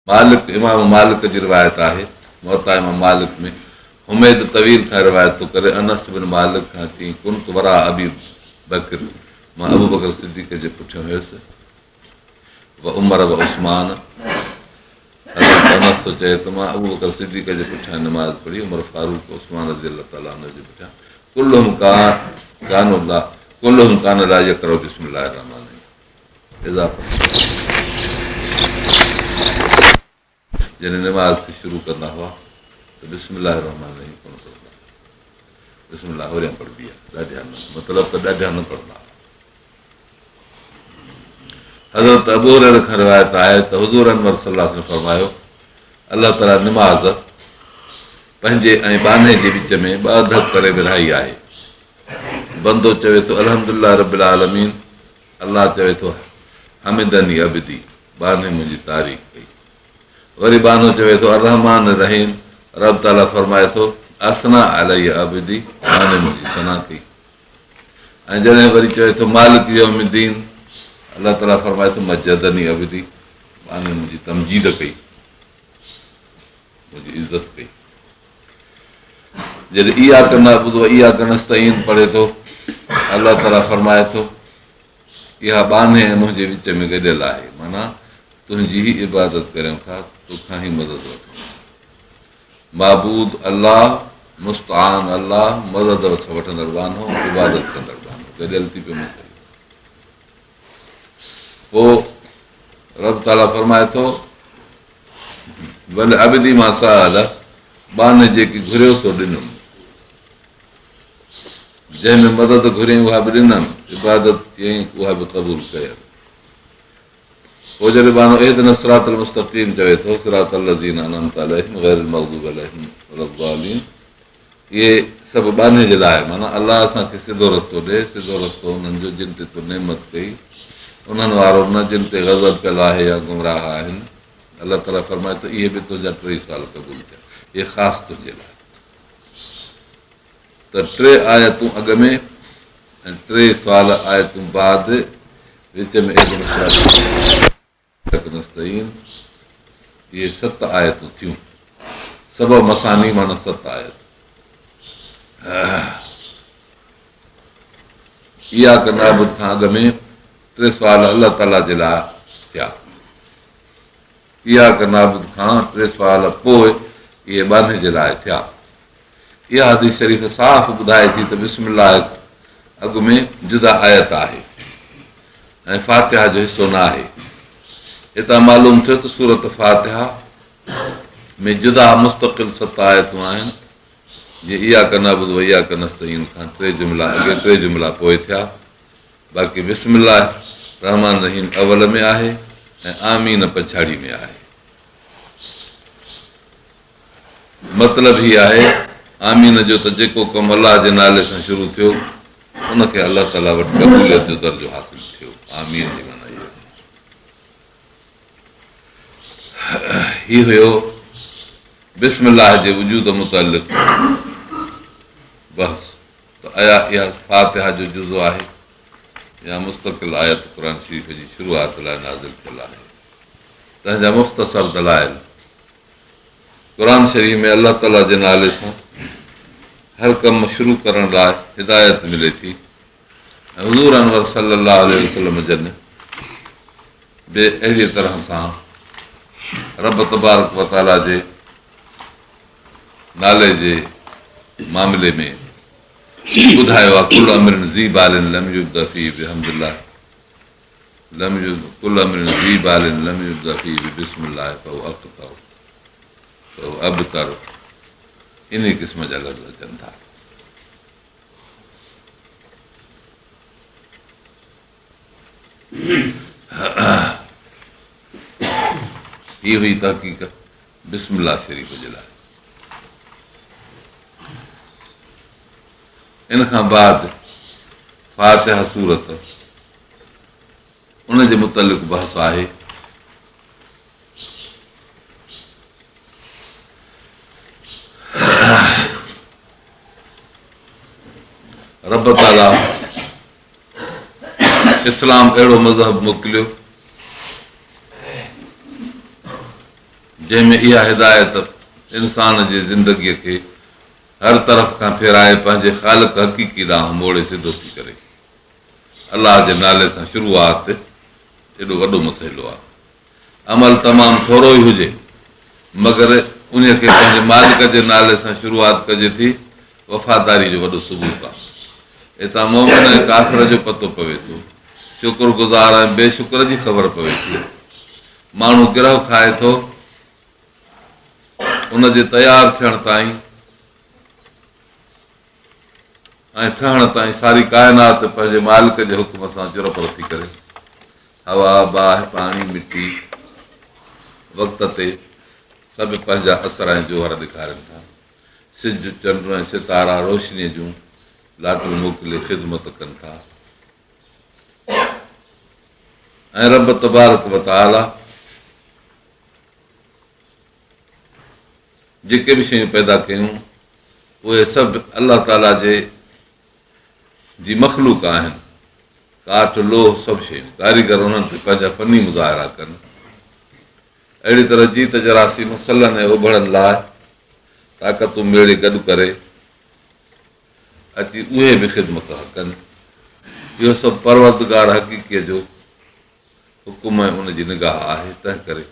مالڪ، امام مالڪ جي روايت آهي، موطا امام مالڪ ۾ حميد طويل کان روايت ٿو ڪري، انس بن مالڪ کان چيائين، ڪنت وراء ابي بڪر، مان ابوبڪر صديق جي پٺيان هيس، و عمر و عثمان، حضرت انس ٿو چئي ته مان ابوبڪر صديق جي پٺيان نماز پڙهي، عمر فاروق، عثمان رضي الله تعالٰي عنه جي پٺيان، ڪلهم ڪانوا لا ڪلهم ڪان لا يقرأ بسم الله الرحمٰن الرحيم. اضافت جڏهن نماز کي شروع ڪندا هئا ته بسم الله الرحمٰن الرحيم ڪونه پڙهندا هئا. بسم الله هوريان پڙهبي آهي ڏاڍيان نه مطلب ته ڏاڍيان نه پڙهندا هئا. حضرت ابو هريره کان روايت آهي ته حضور انور صلي الله عليه وسلم فرمايو الله تعاليٰ نماز پنهنجي ۽ ٻانهي جي وچ ۾ ٻه اڌ ڪري ورهائي آهي. بندو چوي ٿو الحمد لله رب العالمين الله چوي ٿو، حمدني عبدي، ٻانهي منهنجي تعريف ڪئي. وري ٻانهو چوي ٿو، الرحمان الرحيم، رب تعاليٰ فرمائي ٿو، اثنيٰ علي عبدي، ٻانهي منهنجي ثنا ڪئي. ۽ جڏهن وري چوي ٿو، مالڪ يوم الدين، الله تعاليٰ فرمائي ٿو، مجدني عبدي، ٻانهي منهنجي تمجيد ڪئي، منهنجي عزت ڪئي. جڏهن اياڪ نعبد و اياڪ نستعين پڙهي ٿو، الله تعاليٰ فرمائي ٿو، اها ٻانهي ۽ منهنجي وچ ۾ گڏيل آهي، معنيٰ تنهنجي ئي عبادت ڪريون ٿا، توکان ئي مدد وٺون ٿا. معبود الله، مستعان الله، مدد وٺندڙ ٻانهو، عبادت ڪندڙ ٻانهو، گڏيل ٿي پيو مسئلو. پوء رب تعاليٰ فرمائي ٿو، ولعبدي ما سأل، ٻانهي جيڪي گهريو سو ڏنم. جنهن ۾ مدد گهريائين اها به ڏنم، عبادت چيائين اها به قبول ڪيم. پوء جڏهن ٻانهو اهدنا الصراط المستقيم چوي ٿو، صراط الذين انعمت عليهم غير المغضوب عليهم ولا الضالين، اهي سڀ ٻانهي جي لاء معنيٰ الله اسان کي سڌو رستو ڏي، سڌو رستو انهن جو جن تي تو نعمت ڪئي، انهن وارو نه جن تي غضب پيل آهي يا گمراهه آهن. الله تعاليٰ فرمائي ٿو اهي به تنهنجا ٽيئي سوال قبول ٿيا، اهي خاص تنهنجي لاء. ته ٽي آيتون اڳ ۾ ۽ ٽي سوال آيتون بعد وچ ۾ اهدنا الصراط نستعين اهي ست آيتون ٿيون. سبع مثاني معنيٰ ست آيتون. اياڪ نعبد کان اڳ ۾ ٽي سوال الله تعاليٰ جي لاء ٿيا. اياڪ نعبد کان ٽي سوال پوء اهي ٻانهي جي لاء ٿيا. اها حديث شريف صاف ٻڌائي ٿي ته بسم الله اڳ ۾ جدا آيت آهي ۽ فاتحه جو حصو نه آهي. هتان معلوم ٿيو ته سورت فاتحه ۾ جدا مستقل ست آيتون آهن، جيئن اياڪ نعبد و اياڪ نستعين کان ٽي جملا اڳي ٽي جملا پوء ٿيا. باقي بسم الله الرحمٰن الرحيم اول ۾ آهي ۽ آمين پڇاڙي ۾ آهي. مطلب هي آهي آمين جو ته جيڪو ڪم الله جي نالي سان شروع ٿيو ان کي الله تعاليٰ وٽ قبوليت جو درجو حاصل ٿيو. آمين جي معنيٰ اها آهي. هي هيو بسم الله جي وجود متعلق بحث ته آيا اها فاتحه جو جزو آهي يا مستقل آيت قرآن شريف جي شروعات لاء نازل ٿيل آهي تنهن جا مختصر دلائل قرآن شريف ۾ الله تعاليٰ جي نالي سان هر ڪم شروع ڪرڻ لاء هدايت ملي ٿي ۽ حضور انور صلي الله عليه وسلم جن به اهڙيء طرح سان رب تبارڪ وتعاليٰ جي نالي جي معاملي ۾ ٻڌايو آهي ڪل امر ذي بال لم يبدا فيه بحمد الله لم ڪل امر ذي بال لم يبدا فيه ببسم الله فهو اقطع فهو ابتر انهي قسم جا لفظ اچن ٿا. هي هئي تحقيق بسم الله شريف جي لاء. ان کان بعد فاتحه سورت ان جي متعلق بحث آهي. رب تعاليٰ اسلام اهڙو مذهب موڪليو. جنهن ۾ اها هدايت انسان جي زندگيء کي هر طرف کان ڦيرائي پنهنجي خالق حقيقي ڏانهن موڙي سڌو ٿي ڪري. الله جي نالي سان شروعات ايڏو وڏو مسئلو آهي. عمل تمام ٿورو ئي هجي، مگر انهيء کي پنهنجي مالڪ جي نالي سان شروعات ڪجي ٿي، وفاداري جو وڏو ثبوت آهي. اتان مؤمن ۽ ڪافر جو پتو پوي ٿو. شڪر گذار ۽ بي شڪر جي خبر پوي ٿي. ماڻهو گرهه کائي ٿو، ان جي تيار ٿيڻ تائين ۽ ٺهڻ تائين ساري ڪائنات پنهنجي مالڪ جي حڪم سان چرپر ٿي ڪري. هوا، باهه، پاڻي، مٽي وقت تي سڀ پنهنجا اثر ۽ جوهر ڏيکارين ٿا. سج، چنڊ ۽ ستارا روشنيء جون لاٽون موڪلي خدمت ڪن ٿا ۽ رب تبارڪ وتعاليٰ جيڪي به شيون پيدا ڪيون اهي سڀ الله تعاليٰ جي جي مخلوق آهن. ڪاٺ، لوهه سڀ شيون. ڪاريگر انهن تي پنهنجا فني مظاهرا ڪن. اهڙي طرح جيت جراثيم سلن ۽ اوڀڙن لاء طاقتون ميڙي گڏ ڪري اچي اهي به خدمت ٿا ڪن. اهو سڀ پروردگار حقيقيء جو حڪم ۽ ان جي نگاهه آهي، تنهنڪري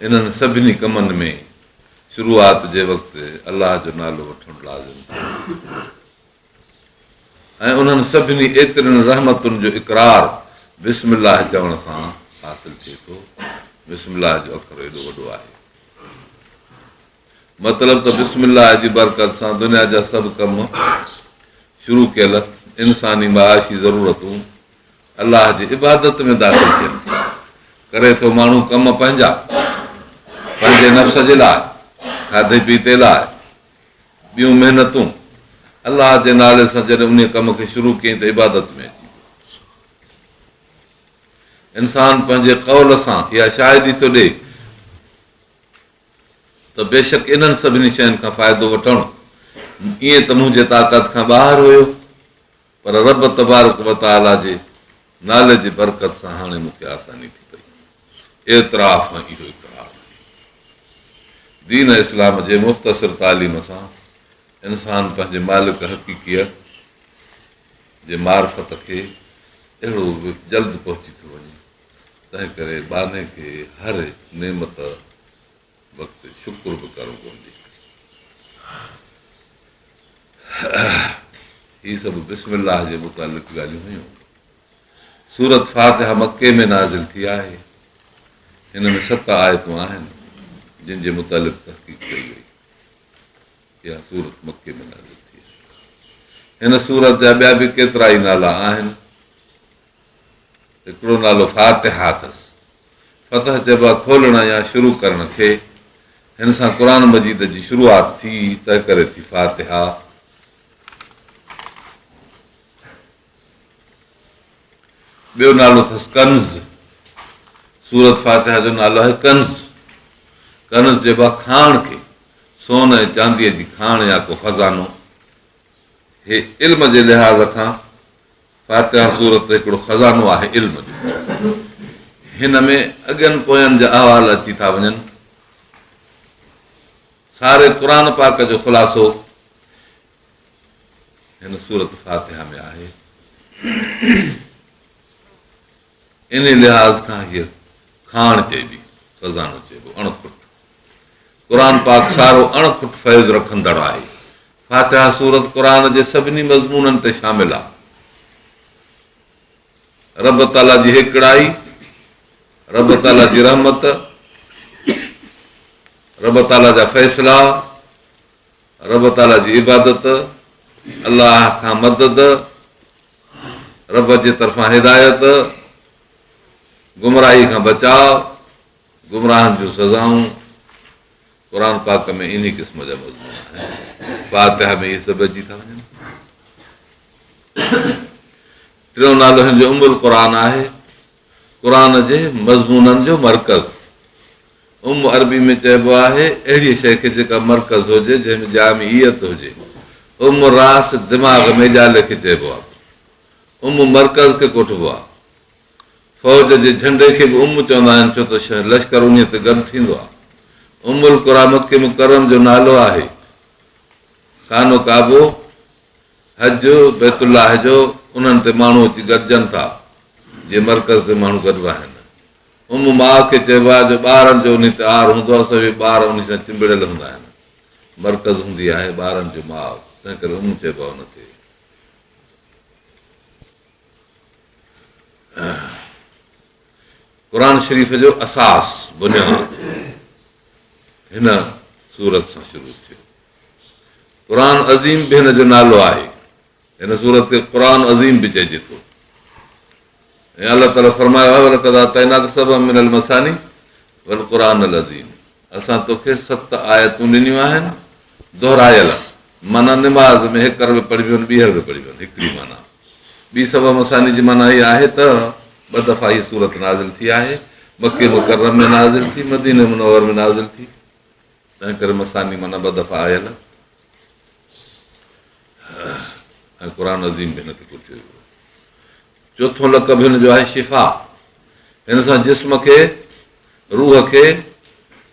انهن سڀني ڪمن ۾ شروعات جي وقت الله جو نالو وٺڻ لازم ٿيو ۽ انهن سڀني ايترين رحمتن جو اقرار بسم الله چوڻ سان حاصل ٿئي ٿو. بسم الله جو اکر ايڏو وڏو آهي. مطلب ته بسم الله جي برڪت سان دنيا جا سڀ ڪم شروع ڪيل انساني معاشي ضرورتون الله جي عبادت ۾ داخل ٿين. ڪري ٿو ماڻهو ڪم پنهنجا، پنهنجي نفس جي لاء، کاڌي پيتي لاء، ٻيون محنتون، الله جي نالي سان جڏهن انهيء ڪم کي شروع ڪيائين ته عبادت ۾ اچي ويو. انسان پنهنجي قول سان اها شاهدي ٿو ڏئي ته بيشڪ انهن سڀني شين کان فائدو وٺڻ ائين ته منهنجي طاقت کان ٻاهر هيو، پر رب تبارڪ و تعاليٰ جي نالي جي برڪت سان هاڻي مون کي آساني ٿي پئي. اعتراف ۽ اهو اقرار آهي. دين اسلام جي مختصر تعليم سان انسان پنهنجي مالڪ حقيقيء جي معرفت کي اهڙو جلد پهچي ٿو وڃي، تنهنڪري ٻانهي کي هر نعمت وقت شڪر به ڪرڻ گهرجي. هي سڀ بسم الله جي متعلق ڳالهيون هيون. سورت فاتحه مڪي ۾ نازل ٿي آهي. هن ۾ ست آيتون آهن جن جي متعلق تحقيق ڪئي وئي. اها سورت مڪي ۾ نازل ٿي آهي. هن سورت جا ٻيا به ڪيترائي نالا آهن. هڪڙو نالو فاتحه اٿس. فتح چئبو آهي کولڻ يا شروع ڪرڻ کي. هن سان قرآن مجيد جي شروعات ٿي، تنهنڪري ٿي فاتحه. ٻيو نالو اٿس ڪنز. سورت فاتحه جو نالو آهي ڪنز. ڪنز چئبو آهي کاڻ کي، سون ۽ چانديء جي کاڻ يا ڪو خزانو. هي علم جي لحاظ کان فاتحه سورت هڪڙو خزانو آهي علم جو. هن ۾ اڳين پوين جا احوال اچي ٿا وڃن. ساري قرآن پاڪ جو خلاصو هن سورت فاتحه ۾ آهي. انهي لحاظ کان هيء کاڻ چئبي، خزانو چئبو، اڻ کٽ. قرآن پاڪ سارو اڻ کٽ فيض رکندڙ آهي. فاتحه سورت قرآن جي سڀني مضمونن تي شامل آهي. رب تعاليٰ جي هيڪڙائي، رب تعاليٰ جي رحمت، رب تعاليٰ جا فيصلا، رب تعاليٰ جي عبادت، الله کان مدد، رب جي طرفان هدايت، گمراهي کان بچاء، گمراهن جون سزائون، قرآن پاڪ ۾ انهي قسم جا مضمون آهن. فاتحه ۾ اهي سڀ اچي ٿا وڃن. ٽيون نالو هن جو ام القرآن آهي. قرآن جي مضمونن جو مرڪز. ام عربي ۾ چئبو آهي اهڙيء شيء کي جيڪا مرڪز هجي، جنهن ۾ جامعيت هجي. ام راس دماغ ميڄالي کي چئبو آهي. ام مرڪز کي ڪوٺبو آهي. فوج جي جهنڊي کي به ام چوندا آهن ڇو ته لشڪر انهيء تي گڏ ٿيندو آهي. ام القريٰ مڪي مڪرم جو نالو آهي. خانو ڪعبو، حج، بيت الله جو، انهن تي ماڻهو اچي گڏجن ٿا، جيئن مرڪز تي ماڻهو گڏبا آهن. ام ماء کي چئبو آهي جو ٻارن جو انهي تي آر هوندو آهي، سڀئي ٻار انهي سان چنبڙيل هوندا آهن. مرڪز هوندي آهي ٻارن جو ماء، تنهنڪري ام چئبو آهي ان کي. قرآن شريف جو اساس، بنياد، هن سورت سان شروع ٿيو. قرآن عظيم به هن جو نالو آهي. هن سورت کي قرآن عظيم به چئجي ٿو. ۽ الله تعاليٰ فرمايو آهي ولقد آتيناڪ سبعا من المثاني والقرآن العظيم اسان توکي ست آيتون ڏنيون آهن دهرايل معنيٰ نماز ۾ هيڪر به پڙهبيون آهن ٻيهر به پڙهبيون آهن هڪڙي معنيٰ ٻي سبع مثاني جي معنيٰ هيء آهي ته ٻه دفعا هيء سورت نازل ٿي آهي مڪي مڪرم ۾ نازل ٿي مديني منور ۾ نازل ٿي تنهن ڪري مثاني معنيٰ ٻه دفعا آيل ۽ قرآن عظيم به هن کي ڪوٺيو ويو. چوٿون لقب هن جو آهي شفا. هن سان جسم کي، روح کي،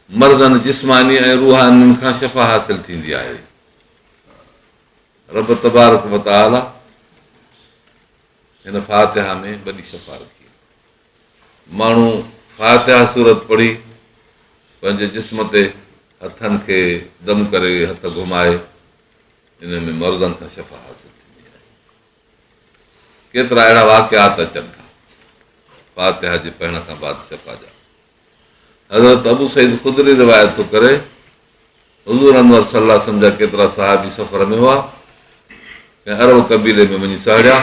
مرضن جسماني ۽ روحانين کان شفا حاصل ٿيندي آهي. رب تبارڪ وتعاليٰ هن فاتحه ۾ وڏي شفا رکي. ماڻهو فاتحه سورت پڙهي پنهنجي جسم تي هٿن کي دم ڪري هٿ گهمائي ان ۾ مرضن کان شفا حاصل ٿيندي آهي. ڪيترا اهڙا واقعات اچن ٿا فاتحه جي پڙهڻ کان بعد شفا جا. حضرت ابو سعيد خدري روايت ٿو ڪري حضور انور صلي الله عليه وسلم جا ڪيترا صحابي سفر ۾ هئا ڪنهن عرب قبيلي ۾ وڃي سهڙيا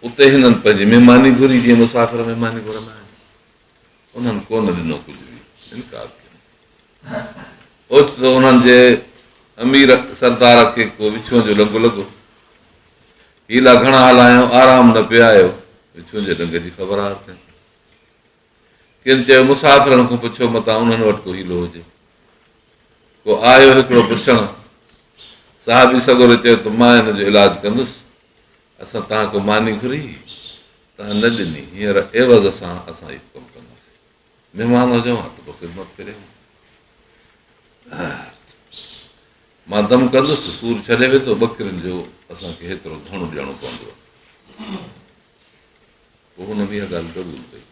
اتي هنن پنهنجي مهماني گهري جيئن مسافر مهماني گهرندا آهن انهن ڪونه ڏنو ڪجهه به انڪار ڪيو اوچتو انهن جي امير سردار کي ڪو وڇونء جو ڏنگ لڳو حيلا گهڻا هلايائون آرام نه پئي آيو وڇونء جي ڏنگ جي خبر آهي ڪن چيو مسافرن کان پڇو متان انهن وٽ ڪو حيلو هجي ڪو آيو هڪڙو پڇڻ صحابي سڳوري چيو ته مان هن جو علاج ڪندس اسان توهان کان ماني گهري توهان نه ڏني هينئر عوض سان اسان اهو ڪم ڪنداسين مهمان هجون ها ته پوء خدمت ڪريون مان دم ڪندس سور ڇڏي ويندو ٻڪرين جو اسان کي هيترو گهڻو ڏيڻو پوندو پوء هن به اها ڳالهه قبول ڪئي.